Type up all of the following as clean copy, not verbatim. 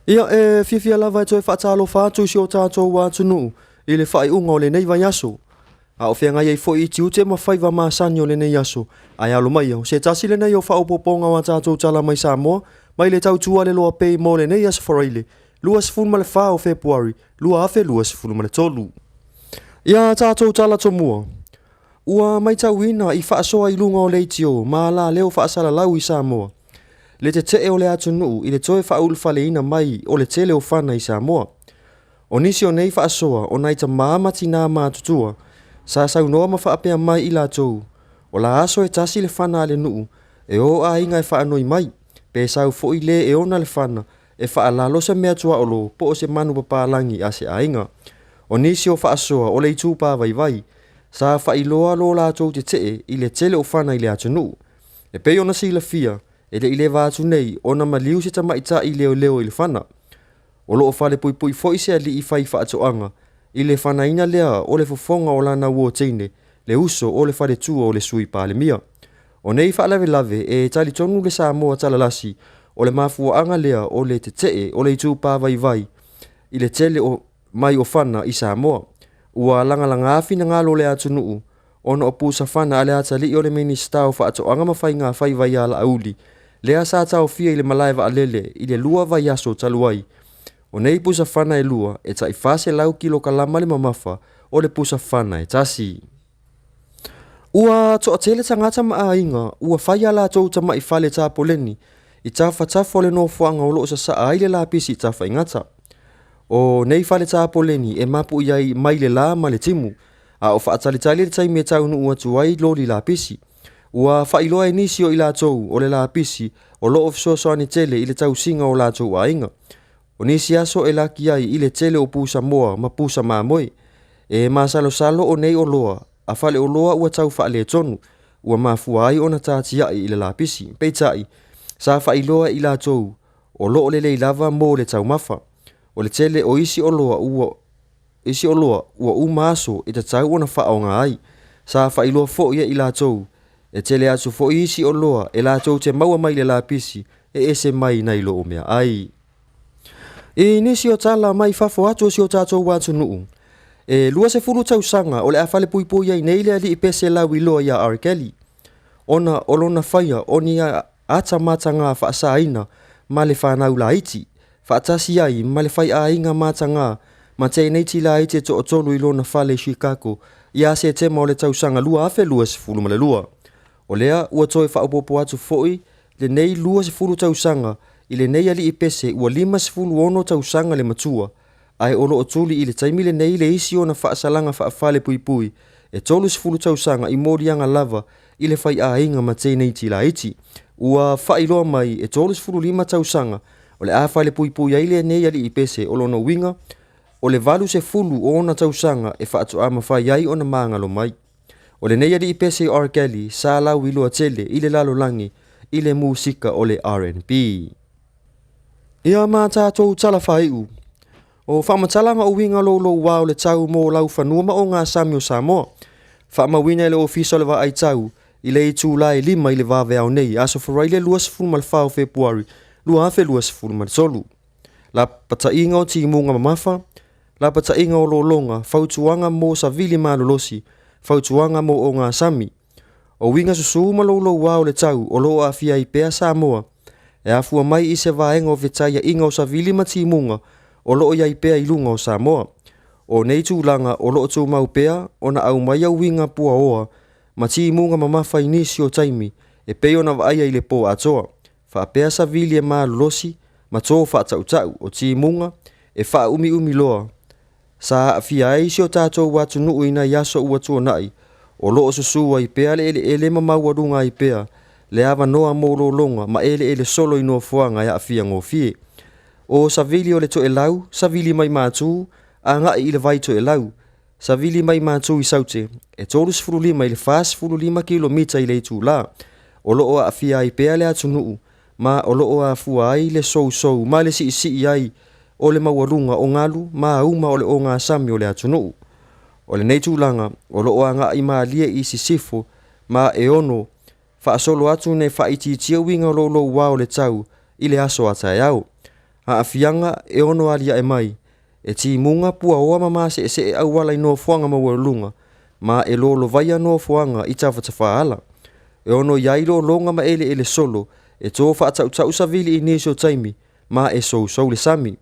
Ia, e fiafia lava e toe faatalofa atu i si o tatou atunuu i le faaiuga o lenei vaiaso. A o feagai ai foi i tiute ma faiva masani o lenei aso, ae alo mai, o se tasi lenei o faaopoopoga o a tatou tala mai Samoa, mai le tautua le Loa Pay mo lenei aso Faraile, 24 o Fepuari, 2023. Ia tatou tala tomua, ua matauina i faasoa i luga o leitio ma alaleo faasalalau i Samoa, le tetee o le atunuu i le toe faaulufaleina mai o le tele o fana i Samoa. O nisi o nei faasoa o nai tamā ma tinā matutua, sa saunoa ma faapea mai i latou, o la aso e tasi le fana a le nuu, e o aiga e faanoi mai, pe sau foi le e ona le fana, e faalalo se mea tuaolo po o se manu papalagi a se aiga. O nisi o faasoa o le itupa vaivai, sa faailoa lo latou tetee i le tele o fana i le atunuu. E pei ona silafia, e le i leva atu nei ona maliu se tamaitai leoleo i le fana. O loo falepuipui foi se alii fai faatoaga i le fanaina lea o le fofoga o lana uo teine, le uso o le faletua o le Sui Palemia. O nei faalavelave e talitonu le Samoa talalasi o le mafuaaga lea o le tetee o le itupa vaivai i le tele o mai o fana i Samoa. Ua lagalaga finagalo o le atunuu ona o pusa fana a le atalii o le Minisita o Faatoaga ma Faiga Faiva ia Laauli, lea sa taofia i le malae vaalele i le 2 vaiaso talu ai. O nei pusa fana e lua e tai 400 kilokalama le mamafa o le pusa fana e tasi. Ua toatele tagata ma aiga ua fai a latou tamai fale tapoleni i tafatafa o le nofoaga o loo sasaa ai le lapisi i Tafaigata. O nei fale tapoleni e mapu i ai mai le la ma le timu, a o faatalitali le taimi e taunuu atu ai loli lapisi. Ua faailoa e nisi o i latou o le lapisi o loo fesoasoani tele i le tausiga o latou aiga. O nisi aso e laki ai i le tele o pusa moa ma pusa mamoe. E masalosalo o nei oloa a faleoloa ua tau faaletonu, ua mafua ai ona tatiai i le lapisi. Peitai, sa faailoa i latou o loo lelei lava mo le taumafa. O le tele o isi oloa ua uma aso e tatau ona faaaoga ai. Sa faailoa foi e i latou e tele atu foi isi oloa e latou te maua mai le lapisi e ese mai nai lo o meaai. I nisi o tala mai fafo atu o si o tatou atunuu, e 20 tausaga o le a falepuipui ai nei le alii pese lauiloa ia R. Kelly, ona o lona faia o ni ata mataga faasaina ma le fanau laiti, faatasi ai ma le faiaiga mataga ma teineiti laiti e toatolu i lona fale i Chicago ia Setema o le tausaga 2022. O lea ua toe faaopoopo atu foi lenei 20 tausaga i lenei alii pese ua 56 tausaga le matua, ae o loo tuli i le taimi lenei le isi ona faasalaga faafalepuipui e 30 tausaga i moliaga lava i le faiaiga ma teineiti laiti. Ua faailoa mai e 35 tausaga o le a falepuipui ai lenei alii pese o lona uiga o le 80 o ona tausaga e faatoa mafai ai ona magalo mai. O lenei alii pese o R. Kelly sa lauiloa tele i le lalolagi i le musika o le R&B. Ia ma tatou tala faaiu, o faamatalaga o uiga louloua o le tau mo laufanua ma ogasami o Samoa, faamauina e le Ofisa o le Vaai Tau i le itula e 5 i le vaveao nei, aso Faraile 24 o Fepuari 2023. Lapataiga o timuga mamafa, lapataiga o lologa, fautuaga mo savili malolosi, fautuaga mo ogasami. O uiga susū ma louloua o le tau o loo aafia ai pea Samoa, e afua mai i se vaega o fetaiaiga o savili ma timuga o loo i ai pea i luga o Samoa. O nei tulaga o loo tumau pea ona aumaia uiga puaoa ma timuga mamafa i nisi o taimi e pei ona vaaia i le po atoa, faapea savili e malolosi ma to faatautau o timuga e faaumiumi loa sa aafia ai si o tatou atunuu i nai aso ua tuanai, o loo susū ai pea le eleele ma maualuga ai pea le avanoa mo lologa ma eleele solo i nofoaga e aafia gofie. O savili o le toelau, savili mai matu, agai i le vai toelau, savili mai matu i Saute, e 35 i le 45 kilomita i le itula, o loo aafia ai pea le atunuu, ma o loo afua ai le sousou ma le siisii ai o le maualuga o galu ma auma o le ogasami o le atunuu. O lenei tulaga o loo agai malie i sisifo ma e ono faasolo atu ne faaitiitia uiga o louloua o le tau i le aso a taeao. Aafiaga e ono aliae mai, e timuga puaoa ma maseesee auala i nofoaga maualuluga, ma e lolovaia nofoaga i tafatafaala. E ono i ai lologa ma eleele solo e to faatautau savili i nisi o taimi ma e sousou le sami.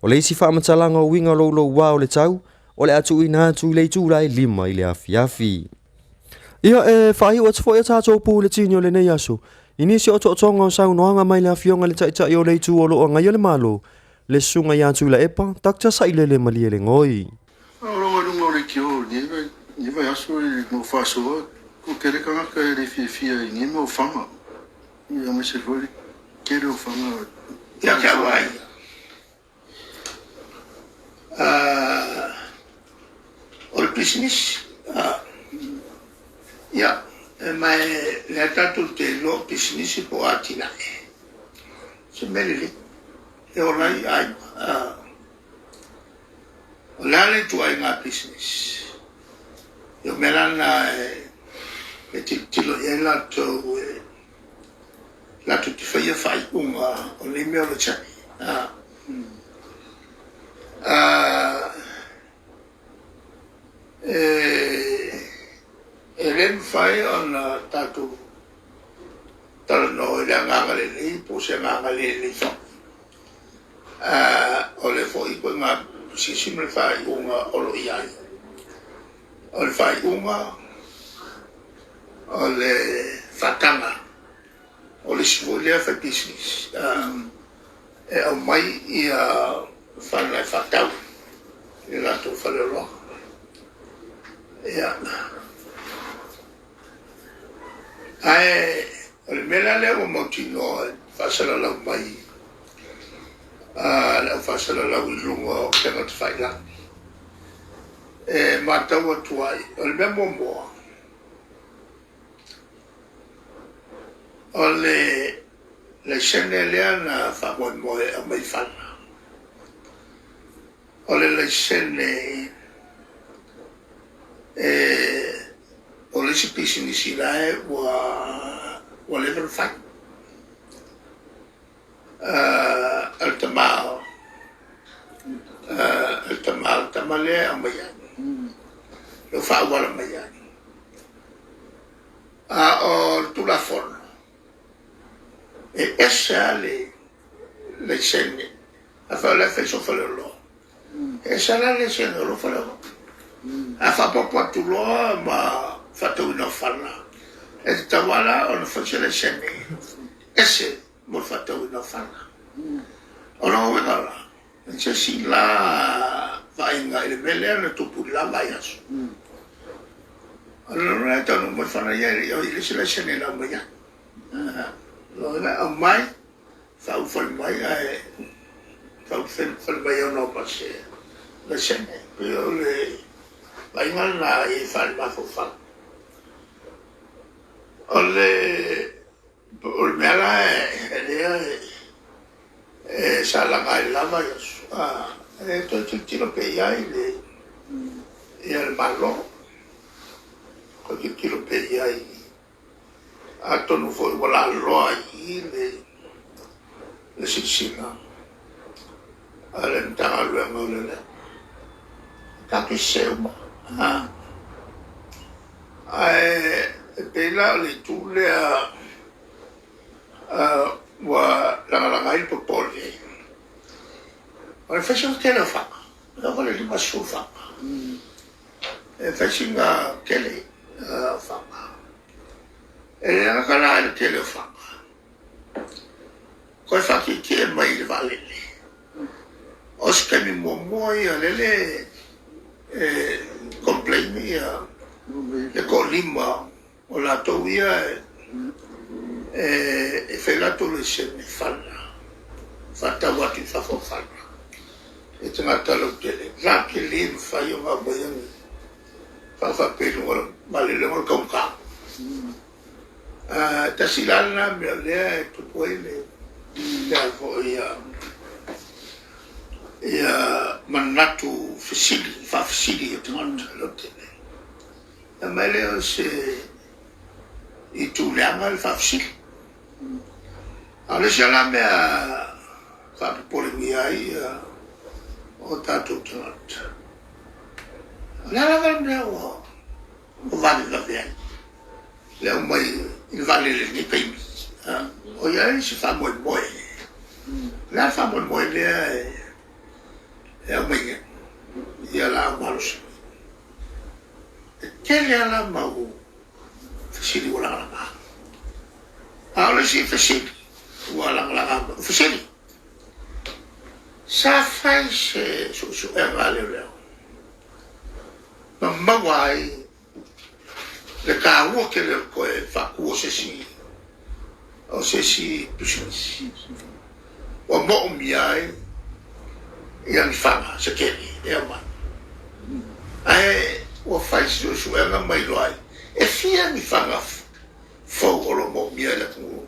O le isi faamatalaga o uiga loulouā o le tau, o le a tuuina atu i le itula e 5 i le afiafi. Ia, e faaiu atu foi a tatou puletini o lenei aso i nisi o otootoga o saunoaga mai le Afioga i le Taitai o le Itu o lo o agaia le Malo, le Susuga ia Tuilaepa Dr. Sailele Malielegaoi. Aologa i luga o leitio o lenei vaiaso i mo faasoa, toatele tagata e le fiafia i nei mau faga, aemaise foi le tele o faga. Ia te au lava ia, o le pisinisi, ia, ma lea tatou te iloa o pisinisi po o atinae, o se mea lelei e ola ai aiga. O le a le ituaiga pisinisi? Ia, o mea la na e tilotilo i ai latou e latou te faia faaiuga o nei mea o le siaki. E le mafai ona tatou talanoa i le agaga lelei po o se agaga le lelei foi. O le foi ituaiga pisinisi ma le faaiuga o lo o i ai. O le faaiuga o le faataga o le isi foi lea fai pisinisi e aumai ia fana e faatau i le latou faleoloa. Ia, ae o le mea la lea ua mautinoa e faasalalau mai a le aufaasalalau i luga o upega tafailagi e matau atu ai, o le mea muamua, o le laisene lea na faamoemoe e aumai fana, o le laisene e o le isi pisinisi la e ua leva ona fai. O le tama o le tama o le tama lea e aumai ai, lea ua faaauala mai ai. A o le Tulafono, e ese lava le laisene, afai o la e fai sou faleoloa, e ese la le laisene o lou faleoloa. A faaopoopo atu loa ma faatauina o fana, e tatau lava la ona fai se laisene ese mo le faatauina o fana. O lona uiga la, e se isi la vaaiga i le mea lea na tupu i le la vaiaso. O le lona e taunuu mai fana ia e le i se laisene na aumai ai. Lona uiga e aumai, faaulufale mai ae faaulufale mai ai ma se laisene. Pei o le vaaiga lena i faale-mafaufau. O le O le mea la lea e sa laga ai lava e toe tilotilo pea i ai le le Malo, toe tilotilo pea i ai. Atonu foi ua laloa i i le silasila a le Matagaluega o Leoleo. Tatou te sese uma. Ae pei la o le itu lea ua lagalaga ai le popole, o le fai sina tele o faga, e ova i le 50 faga. E fai sina tele o faga. E le gata la i le tele o faga, toe faatietie mai i le vaalele. O se taimi muamua ia lele e complain ia le toalima o latou ia e fai latou laisene fana, faatau atu i fafo o fana i tagata lautele. La te le mafai ona aumaia ni faafaapea i luga o le vaalele ona o le taugata. Tasi la lena mea o lea e tupu ai le foi ia manatu fesili, faafesili o tagata lautele. E aumai lea o se itu leaga le faafesili. A o le isi lava la mea faapopolegia ai o tatou tagata. O le a lava le mea ua vavevave ai le aumai i le vaalele i lenei taimi, o i ai se faamoemoe. O le a le faamoemoe lea e aumai nei ia laau malosi? E tele lava la mau fesili ua lagalaga. A o le isi fesili ua lagalaga mai, o fesili, sa fai se suesuega a leoleo ma maua ai le taua tele o le toe faatu o se isi pisinisi ua moomia ai ia ni faga se tele e aumai. Ae ua fai se suesuega ma iloa ai e fia ni faga fou o lo o moomia e le atunuu.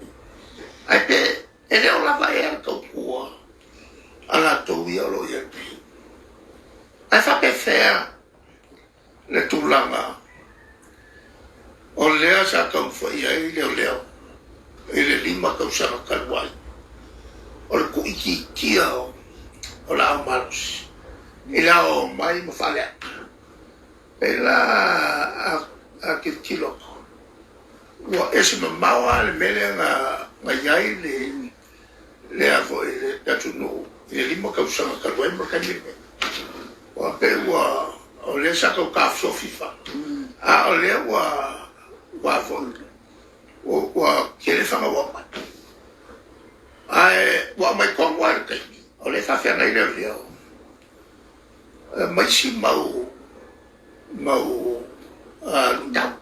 Ae pe e le o lava ea le tautua a latou ia o lo o i ai nei. Ae faapefea le tulaga o lea sa taumafai ai leoleo i le 5 tausaga talu ai, o le tuuitiitia o laau malosi i le aoao mai ma faaleaga. Pei la a tilotilo atu, ua ese mamao lava le mea lea na i ai lea foi le atunuu i le 5 tausaga talu ai ma le taimi lenei. Ua pei ua o lea sa tau taofiofi faga, a o lea ua ua foi ua tele faga ua aumai. Ae ua aumai tonu lava i le taimi o lea e faafeagai leoleo ma isi mau mau luitau.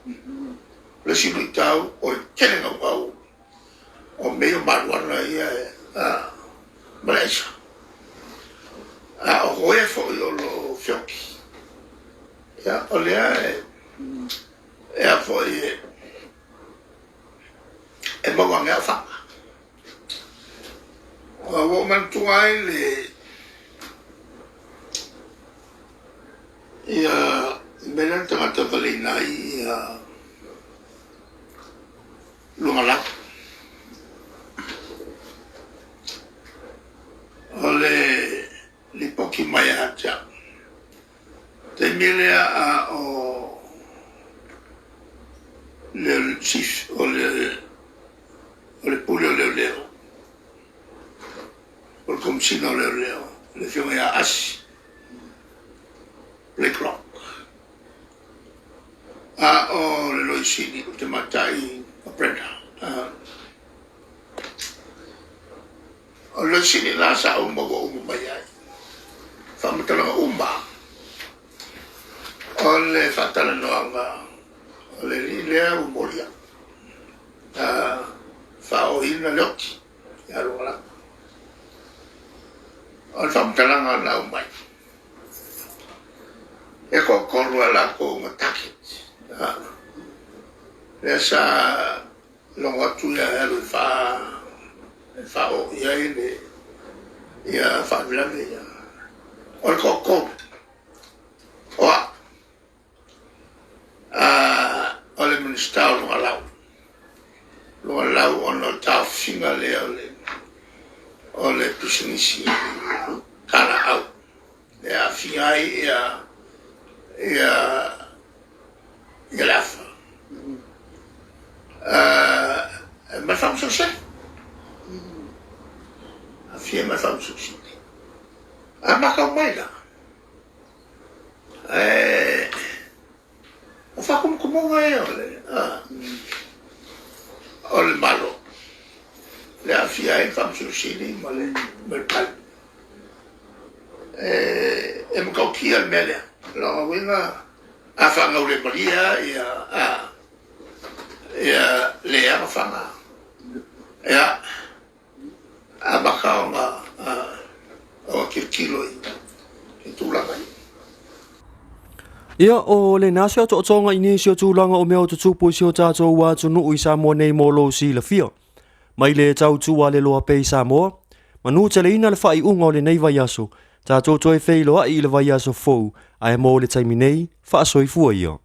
O le isi luitau o le tele naunau o mea ia o mariuana ia ma le aisa. A o oe foi o lo o feoki, ia, o lea e a foi e maua ane au faga. Ua ou manatua ai le ia mea lea na tagata valeina ai ia lugalau. O le lipoti mai ia te au, taimi lea a o le chief o le o le pule o leoleo, o le Komesina o Leoleo, le Afioga ia Asi Blacklock. A o le Loia Sili o le tamaitai o Brenda. O le Loia Sili la sa ou maua uma mai ai faamatalaga uma o le faatalanoaga o le alii lea ua molia faaooina le oti ia Lualau. O le faamatalaga na aumai, e toatolu a latou na target. Lea sa logo atu ia e alu e faaoo i ai le ia faalavelave ia. O le toatolu, o au, o le Minisita o Lugalau. Lugalau ona o le taofiga lea o le pisinisi kalaau e aafia ai ia le afa. Ma le Faamasino Sili. Aafia ma le Faamasino Sili. A matau mai la, Ae o faatumutumuga ia o le Malo le aafia ai le Faamasino Sili ma le Palemene. E matautia le mea lea. O lona uiga, a faagaulemalie lava ia leaga faga, ia, amata ona tilotilo i tulaga ia. Ia, o lena se otootoga i nisi o tulaga o mea o tutupu i si o tatou atunuu i Samoa nei mo lou silafia. Mai le tautua a le loa pea i Samoa, manu teleina le faaiuga o lenei vaiaso, tatou toe feiloai i le vaiaso fou, ae mo le taimi nei, faasoifua ia.